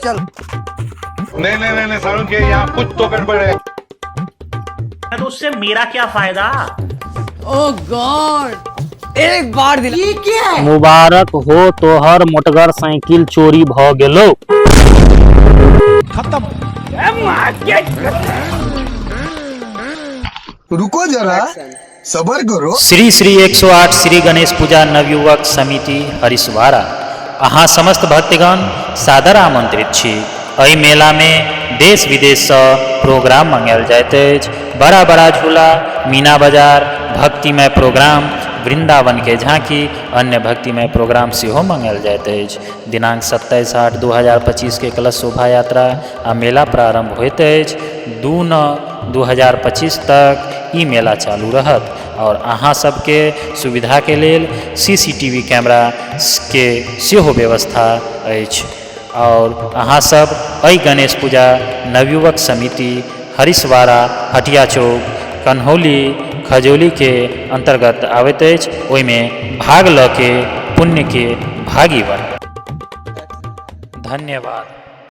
चल। नहीं नहीं नहीं, नहीं सारुण के यहाँ कुछ तो गड़बड़ है। तो उससे मेरा क्या फायदा? ओ गॉड, एक बार दिला। ये क्या है? मुबारक हो, तोहर मोटगर साइकिल चोरी भ गेलो। रुको जरा, सबर करो। श्री श्री 108 श्री गणेश पूजा नवयुवक समिति हरिसवारा अहाँ समस्त भक्तगण सादर आमंत्रित छी। एहि मेलामे देश विदेशसँ प्रोग्राम मंगायल जाइत अछि। बड़ा बड़ा झूला, मीना बाजार, भक्तिमय प्रोग्राम, वृन्दावनके झाँकी, अन्य भक्तिमय प्रोग्राम सेहो मंगायल जाइत अछि। दिनांक 27/8/2025 के कलश शोभा यात्रा आ मेला प्रारम्भ होइत अछि। 2/9/2025 तक ई मेला चालू रहत आओर अहाँ सबके सुविधाके लेल सी सी टी वी कैमराके सेहो व्यवस्था अछि। आओर अहाँ सब एहि गणेश पूजा नवयुवक समिति हरिसवारा हटिया चौक कन्हौली खजौलीके अन्तर्गत आबैत अछि, ओहिमे भाग लऽ के पुण्यके भागी बनू। धन्यवाद।